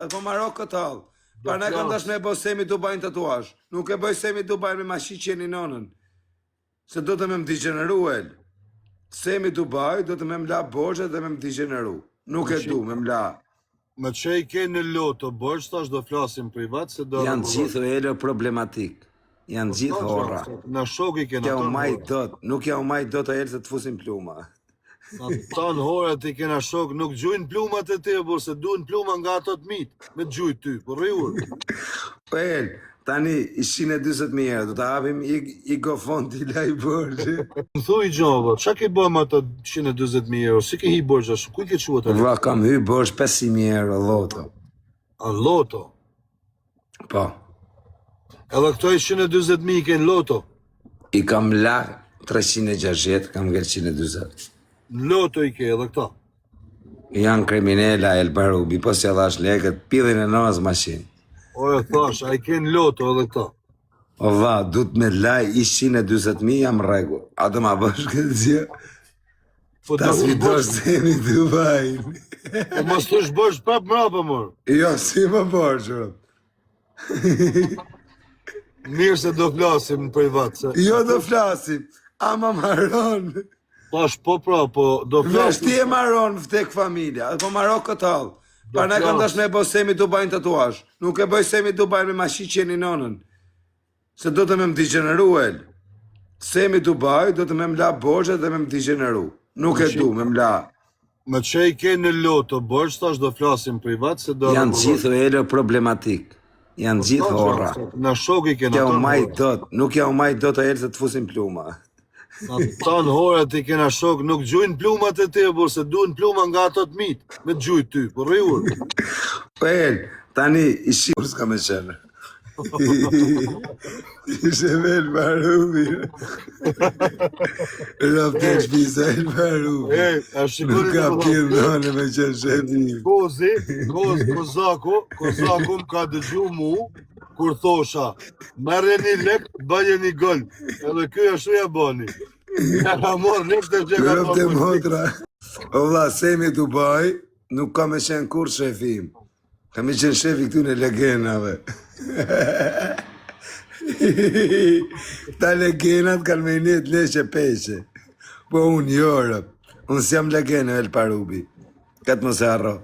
Edhe po maro këtë hall. Pa ne kam dash me bo Semi Dubajn tatuazh. Nuk e bëj Semi Dubajn me ma shiqeni nonën. Se do të me më digjeneru el. Semi Dubai do të me më la borxhet dhe me më digjeneru. Nuk e du me më la. Me që i ke në loto borxh, tash do flasim privat se do Janë gjithë elo problematik. Janë gjithë horra. Na shok i kena Ja u tanë maj horra. dot, nuk ja u maj dot a el se të fusin pluma. Na tanë horrat i kena shok, nuk gjujnë plumat e te, bo se duhen pluma nga ato të mit, me të gjujt ty, po rri urë. Po el, tani 140.000 euro, do ta hapim i, i gofon t'i laj borxhe. Më thuj gjo, valla, qa ke bë me ato 140.000 euro, si ke hi borxh ashtu, ku i ke çu ato? Vlla, kam hy borxh 500.000 euro loto. A në loto. Po, Edhe këto 140.000 i ke në loto. i kam la 360, kam ngel 140. Në loto i ke edhe këto. Janë kriminela El Barubi, po s'ja dhash lekët, pidhin e nonës mashinë. O e thash, a i ke në loto edhe këto. O vlla, du të me laj 140.000 jam rregull. A do ma bësh këtë gjë? Po Ta do sfidosh Semi Dubai. Po mos thush borxh prap mbrapa mor. Jo, si më borxh. bro. Mirë se do flasim në privat se. Jo do flasim, ama maron. Tash po pra, po do Vesh flasim. ti e maron vdek familja, po maro këtë hall. Do Pa ne kam flas. dash me bo Semi Dubajn tatuazh. Nuk e bëj Semi Dubajn me ma shiqeni nonën. Se do të me më digjeneru el. Semi Dubai do të me më la borxhet dhe me më digjeneru. Nuk e du me më la. Me që i ke në loto borxh, tash do flasim privat se do Janë gjithë elo problematik. Janë gjithë horra. Na shok i kena Ja u tanë maj horra. dot, nuk ja u maj dot a el se të fusin pluma. Na tanë horrat i kena shok, nuk gjujnë plumat e te, bo se duhen pluma nga ato të mit, me të gjujt ty, po rri urë. Po el, tani i shi s'ka me qenë. Ishe me El Barubi. Rafte shpisa El Barubi. Ej, a shikoni Nuk ka të më pirë none me qenë shefi. Kozi, Koz, Kozaku, Kozaku më ka dëgju mu, kur thosha, merre një lek, bëje një gol. Edhe ky ashtu ja bani. Ja ka marrë lek të që ka Rafte bërë. motra. O vlla, Semi Dubai, nuk ka me qenë kur shefi im. Ka me qenë shefi këtu në legenave. Ta legenat kanë me një të leshe peshe. Po unë jo, rëp. Unë s'jam legenë El Parubi. Këtë mos e harro.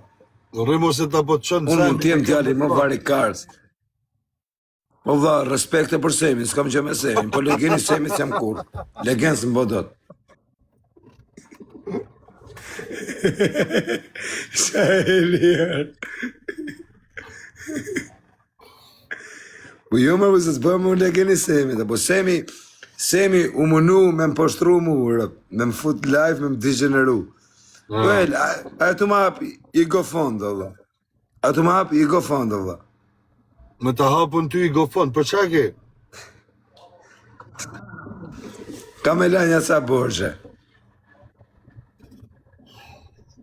Rri mos e ta po të qënë Unë mund t'jem djali më varikars. Po vlla, respekte për Semin, s'kam gjë me Semin, po legeni Semit s'jam kurrë. Legen s'më bë dot. Sa e lirë. Po jo më se s'bëm unë legeni Semit, po Semi, Semi u mënu me më poshtru mu, rëp, me më fut live, me më digjeneru. Po el, a, a tu ma hap i gofond, valla. A tu ma hap i gofond, valla. Me të hapën ty i gofon, për qa ke? Ka me la një ca borxhe.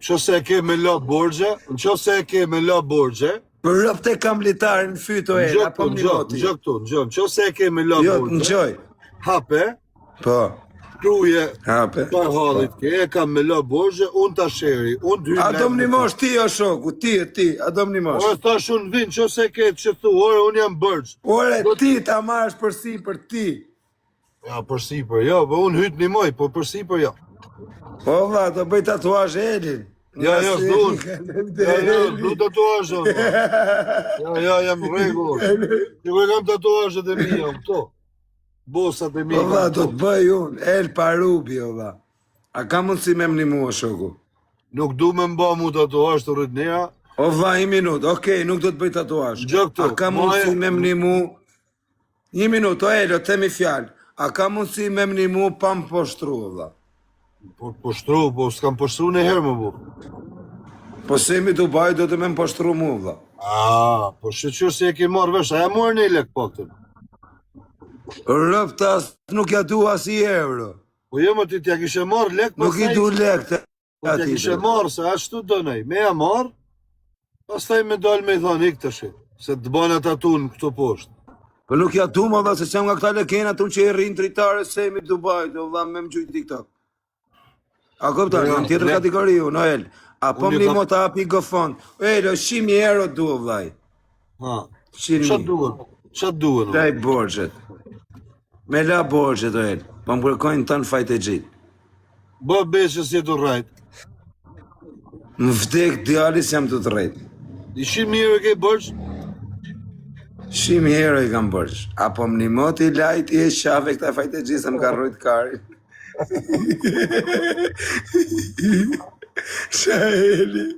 Që se e ke me la borxhe, në që se e ke me la borxhe, Për rëp të kam litarin në fyto e, Ngjë apo këtu, më ngjë, nimoti. ngjë këtu, ngjë, në që se e ke me la Jo, borxhe, ngjoj. hape, Po, kruje, hape. pa hallit ke, e kam me la borxhe, unë ta sheri, unë dy A do më nimosh ti o shoku, ti e ti, a do më nimosh? Ore, thash unë vinë, që se ke që thu, ore, unë jam borxh. Ore, ti ta marrësh për si për ti. Ja, për sipër, jo, po unë hyt nimoj, po për sipër jo. Po vlla, do bëj tatuazh Elin. Ja, jo, Nga s'duan. Semi, Ja, jo, Elin. du tatuazh unë. Ja, ja, jam në rregull. Ti ku e kam tatuazhet e mia, unë këto. Bosat e mia. Po vlla, kam do këto. të bëj unë, El Parubi, o vlla. A ka mundësi me më nimu o shoku? Nuk du me mba mu tatuazh të rrit nera. O vlla, një minut, okej, nuk do të bëj tatuazh. Gjë këtu, A ka mundësi maje- me më nimu? Një minut, o Elo, themi fjalë. A ka mundësi me më nimu pa më poshtru, o vlla? Po poshtru, po s'kam poshtru në herë më bu. Po Semi Dubai do të me më poshtru mu, vlla. Ah, po shyqyr se e ke marrë vesh, a ja morë një lek paktën. Rëpta nuk ja du as i euro. Po jo më ti t'ja kishe marrë lek, Nuk i pastaj- du lek të Po t'ja atij. kishe marrë se ashtu dënej, me ja marrë, pastaj me dalë me i thonë ik tash, se të bën ata tun këtu poshtë. Po nuk ja du më valla se s'jam nga këta lekena tun që i rrin dritare Semi Dubai, do valla me më gjujt TikTok. A kupton, Jo, jam tjetër le- kategori unë, Noel. A po Unë më ju kam nimo të hapi GoFund. Elo, 100.000 euro duo vllai. Ha. Qa 100.000. duhen? Qa duhen? o? Laj borxhet. Me la borxhet o el. Po më kërkojnë tënë fajt e gjithë. Bë besë si të rrajt. Më vdek djali se jam të të rrejt. I 100.000 euro ke borxh? 100.000 euro i kam borxh. A po më nimo ti lajt i e qave këta fajt e gjithë se më ka rrujt karin. Shaeli.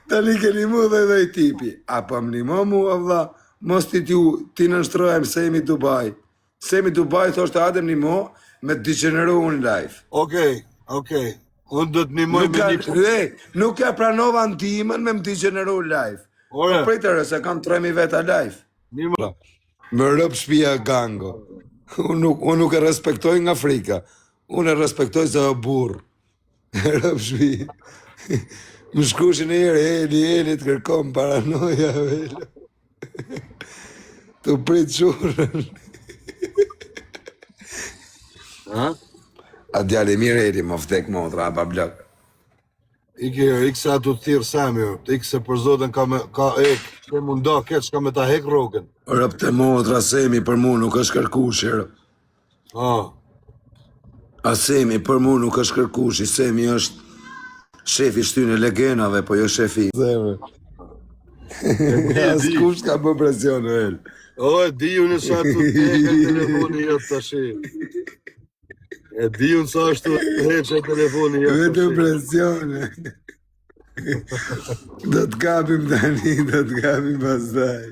Tani keni mu dhe dhe i tipi. A po më nimo mua vlla, mos ti ti, ti nënshtrohem se jemi Dubai. Se jemi Dubai thoshte Adem nimo me të degeneru unë live. Okej, okej. Unë do të nimoj Nuk me ka, një... e, nuk ja pranova ndihmën me më degeneru live. Po Ore, pritër, se kam 3000 veta live. mirë më... Më rëp shtëpia gango. Unë nuk, unë nuk e respektoj nga frika. Unë e respektoj se o burr. Rëp shtëpi. Më shkrushin e herë, Eli, Eli, të kërkom paranoja, velo. Të prit qurën. Ha? A djali mirë Eli, më vdek motra, a bablok. Ike, ik se ato të thirë Sami, o. ik se për zotën ka, me, ka ek, ke munda, keq ka me ta hek rrogën. Rëp të motra, Semi për mu nuk është kërkushi, rëp. Ha. A Semi për mu nuk është kërkushi, Semi është shefi shtynë e legenave, po jo shefi. Zemër. E di, e di. Askush ka bë presion, o El. O, e di unë sa të hek telefoni jot tash. E di unë sa është të heqë telefoni jot Vetëm tash. presione. Do të kapim tani, do të kapim pastaj.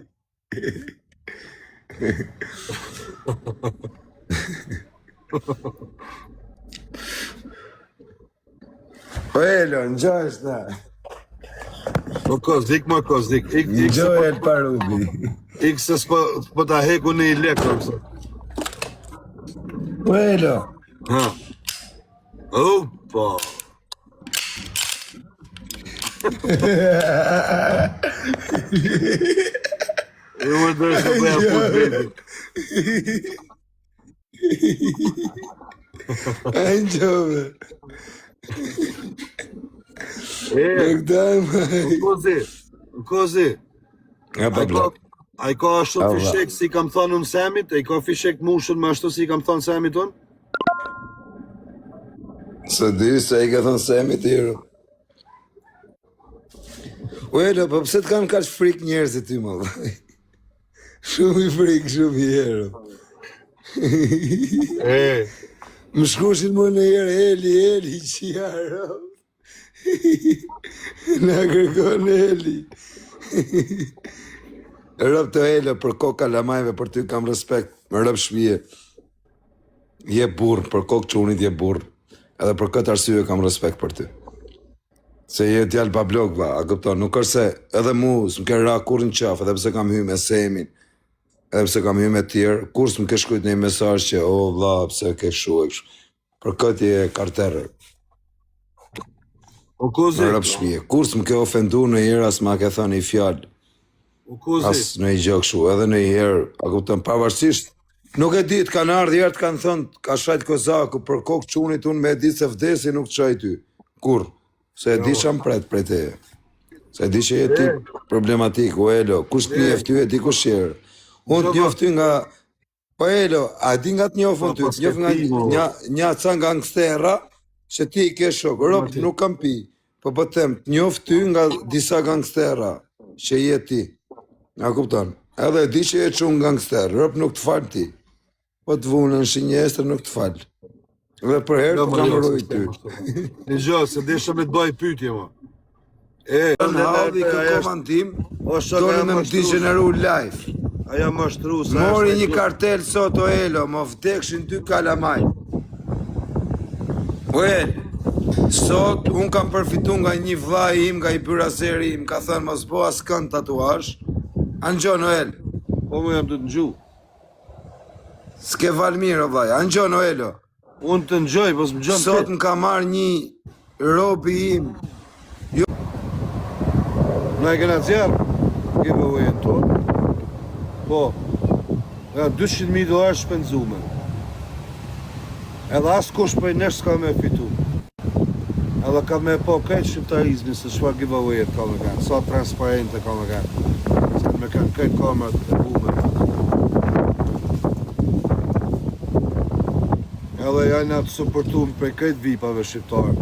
Po Elo, ngjoj ta. Po kozik, ma kozik. Ik, ik se Ngjoj po, El Parubi. ik se s'po, s'po ta heku në i lek. o, pse. Po Elo, Ha. Opa. E u do të bëja put baby. e ngjove. E, Nuk dajmë. kozi. Kozi. Ja pa Ai ka blok. ai ka ashtu Allah. fishek si kam thënë unë Samit, ai ka fishek mushën me ashtu si i kam thënë Samit unë? Se di se i ka thënë Semi tjerë. O Elo, po pse të kanë kaq frikë njerëzit ty më? vllai? Shumë i frikë, shumë i herë. E, Më shkrushin më në herë, Eli, Eli, qia, rob. Na kërkon Eli. Rob të Elo, për kokë kalamajve, për ty kam respekt, më rob shpije. Je burr, për kokë çunit je burr. Edhe për këtë arsye kam respekt për ty. Se je djalë pa blok, vlla, a kupton? Nuk është se edhe mu s'm ke ra kurrë në qafë, edhe pse kam hyrë me Semin, edhe pse kam hyrë me tjerë, kur s'm ke shkruajt një mesazh që o vlla, pse ke kështu e kështu. Për këtë je kartere, o kozi, në rëp shpije. Kur s'm ke ofendu në herë, as ma ke thënë një fjalë, o kozi. as në një gjë kështu, edhe në një herë, a kupton, pavarësisht Nuk e di, të kanë ardhur herë të kanë thënë, ka shajt kozaku për kokë çunit unë me e di se vdesi nuk të shaj ty. Kur? Se e di Jo. që më pret prej teje. Se e di që je tip problematik, o Elo, kush të njeh ty e di kush je. Unë të njoh ty nga Po Elo, a di nga të njoh unë ty? Po, Të njoh nga s'ke pi, mo. një një ca gangstera që ti i ke shok. Rob, nuk kam pi. Po po them, të njoh ty nga disa gangstera që je ti. A kupton? Edhe e di që je çun gangster, rob nuk të fal ti. Po të vunë në shinjestër nuk të fal. Dhe për herë Jo, të mo, kam jo, rujt s'ke ty. ashtu. Dëgjoj, se desha me të bëj pyetje mo. E, Në halli kë komandim, O, shaka, doni jam me më mashtrues. degeneru live. Aja mashtru sa Mori është një e kartel sot o Elo, më vdekshin dy kalamaj. O El, sot un kam përfitu nga një vllai im, nga i byrazeri im, ka thënë mos bo askënd tatuazh. A ngjon o El, Po më jam të të ngju. s'ke val mirë o vllai. A ngjon o Elo. Unë të ngjoj, po s'më ngjon Sot ti. më ka marrë një robi im. Na e kena zjarr giveaway-n tonë. Po. Ja 200.000 dollar shpenzume. Edhe askush prej nesh s'ka me fitu. Edhe ka me pa krejt shqiptarizmi se çfarë giveaway-et ka me kanë, sa transparente ka me kanë. Se me kanë krejt kamerat e bume. Edhe janë të suportum prej krejt vipave shqiptar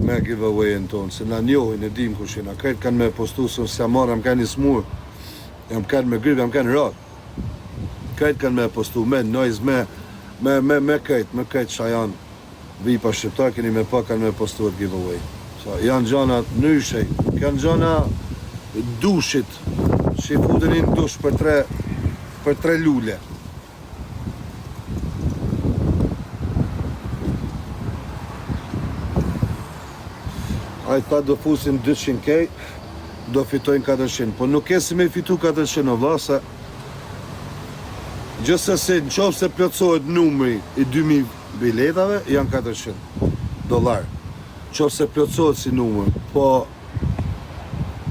me giveaway-in tonë, se na njohin e dim kush jena. Krejt kanë me postu se unë s'jam marrë, jam kanë i smur, jam kanë me grip, jam kanë ratë. Krejt kanë me postu, me noise, me, me, me, me krejt, me krejt qa janë. Vipa shqiptar keni me pa kanë me postu atë giveaway. So, janë gjana nyshe, janë gjana dushit, që i futeni në dush për tre, për tre lule. Ai tha do fusin 200k, do fitojnë 400, po nuk ke si me fitu 400 o vlla se gjithsesi në qoftë se plotësohet numri i 2000 Biletave janë 400 dollar qoftë se plotësohet si numër po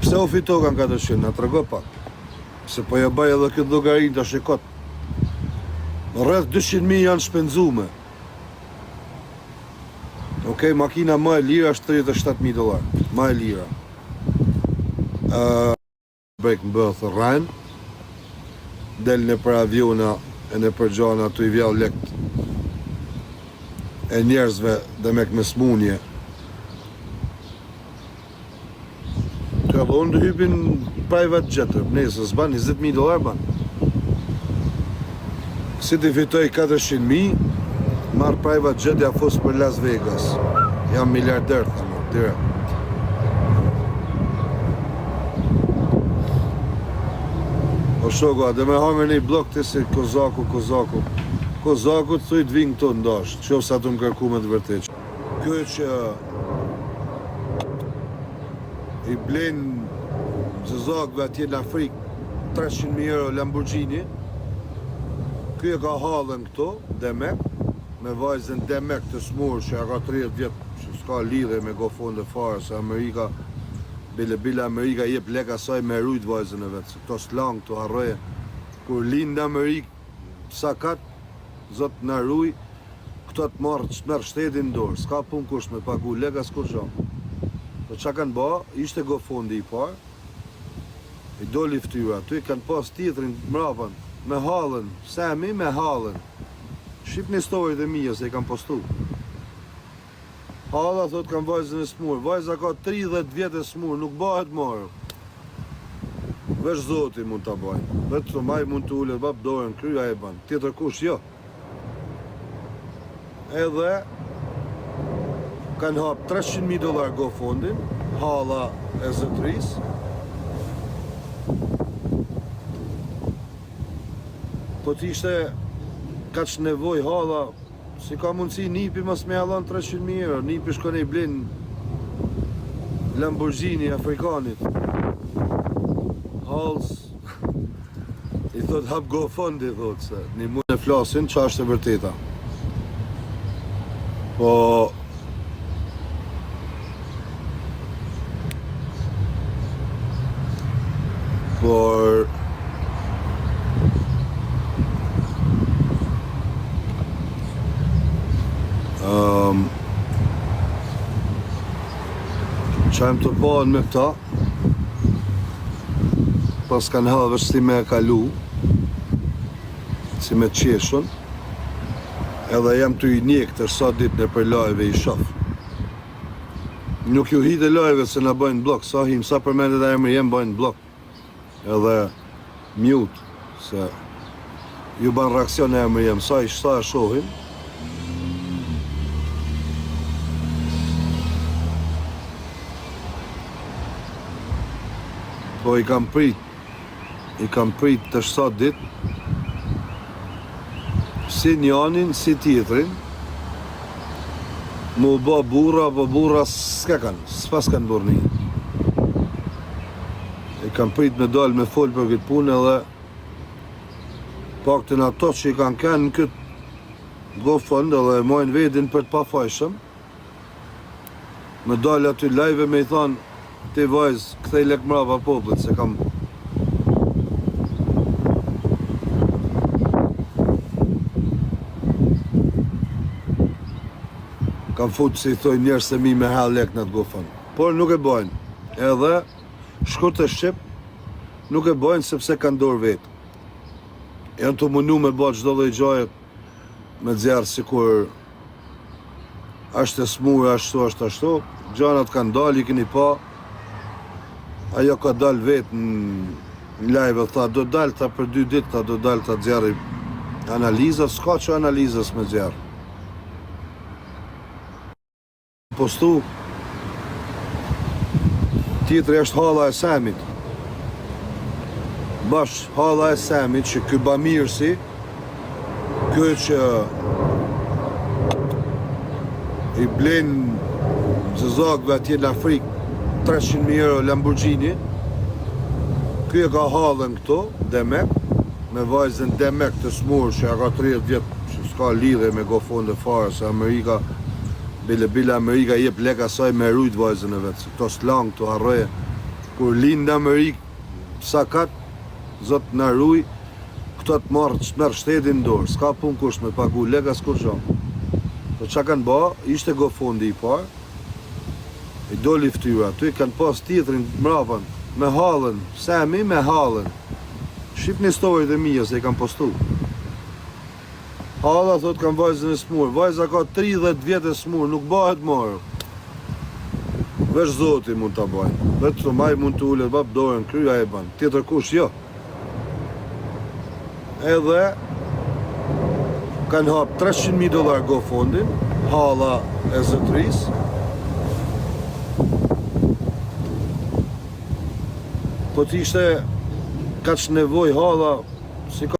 pse u fitokan 400 na trego pak se po ja bëj edhe këtë llogarinë tash e kot rreth 200 mijë janë shpenzume ok makina më e lira është 37 mijë dollar më e lira uh, Brek mbëth rren del nëpër aviona e nëpër gjana tu i vjedh lekt e njerëzve demek me smunje Të edhe unë të hypin private jet nëse s'ban 20.000 dollar ban Si ti fitoj 400.000 Marr private jet ja fus për Las Vegas Jam miliarder thamë direkt O shoko, a dhe me hangër një blok të si Kozaku, Kozaku. Kozaku të thuj të vinë këto ndash, qoftë se ato më kërku me të vërtet. Kjo që i blen zezakëve atje në Afrikë 300.000 euro Lamborghini, Ky e ka hallën këtu, demek, me vajzën demek të smur që ja ka 30 vjet që s'ka lidhje me GoFund fare se Amerika bile bile Amerika i jep lek asaj me rujt vajzën e vet se këto s'lan këto harroje kur lind në Amerikë sakat zot na ruj këto të marr të merr shteti në dorë s'ka punë kush me pagu lek as kurgjo po ça kanë ba ishte GoFundi i parë I doli fytyra aty, kanë pas tjetrin mrapa me hallën, Semi me hallën. Shifni storyt e mia se i kam postu. Halla thot kam vajzën e smur, vajza ka 30 vjet e smur, nuk bëhet more. Veç Zoti mund ta bajë. Vetëm ai mund të ulet bap dorën kry ai e bën. Tjetër kush jo. Edhe kanë hap 300.000 dollar GoFundin, halla e zotërisë. Po të ishte kaq nevojë halla, si ka mundësi nipi mos me ja dhon 300.000 euro, nipi shkon e i blen Lamborghini afrikanit. Hallës I thot hap GoFund i thot se një mund e flasin qa është e vërteta. Po Por um, Qa jem të pa me këta Pas kanë ha veç si me e kalu Si me qeshun Edhe jam të i njek të sa dit nëpër live i shof Nuk ju hi te live se na bëjnë blok Sa him, sa përmendet e emri jem bëjnë blok Edhe mute Se ju ban reakcion e emri jem Sa i sa e shohin Po i kam prit, i kam prit të sa dit, si njanin, si tjetrin, mu ba burra, po burra s'ka kanë, s'pas kanë burrni. I kam prit me dalë me folë për këtë punë edhe paktën ato që i kanë kanë në këtë GoFund edhe e majnë vedin për të pafajshëm, Me dalë aty live me i thanë ti vajzë kthej lek mrapa popullit se kam Kam fut si i thojnë njerëz të mi me hedh lek në atë GoFund. Por nuk e bojnë. Edhe shkurt e shqip nuk e bojnë sepse kanë dorë vetë. Janë tu munu me ba çdo lloj gjaje me nxjerr sikur është e smurë, ashtu, është ashtu, gjanat kanë dalë, i keni pa, ajo ka dalë vetë në live, tha, do dalë, tha, për dy ditë, tha, do dalë, tha, nxjerri analiza, s'ka që analizës me nxjerrë. Postu Tjetri është halla e Semit Bash halla e Semit që ky bamirësi Ky që I blen zezakëve atje në Afrikë 300.000 euro Lamborghini Ky e ka hallën këtu Demek Me vajzën Demek të smurë që ja ka 30 vjet Që s'ka lidhje me GoFund fare se Amerika Bile bile Amerika i jep lek asaj me rujt vajzën e vet se këto s'lan këto harroje kur lind në Amerikë sakat zot na ruj këto të marr të merr shteti në dorë s'ka punë kush me pagu lek as kurgjo po ça kanë ba ishte GoFundi i parë i doli fytyra aty kanë pas tjetrin mrapa me hallën Semi me hallën shifni storyt e mia se i kam postu Halla thot kam vajzën e smur, vajza ka 30 vjet e smur, nuk bahet more. Veç Zoti mund ta bajë. Vetëm ai mund të ulet bab dorën kry ai e bën. Tjetër kush jo. Edhe kanë hap 300.000 dollar GoFundin, halla e zotërisë. Po të ishte kaq nevojë halla, si ka.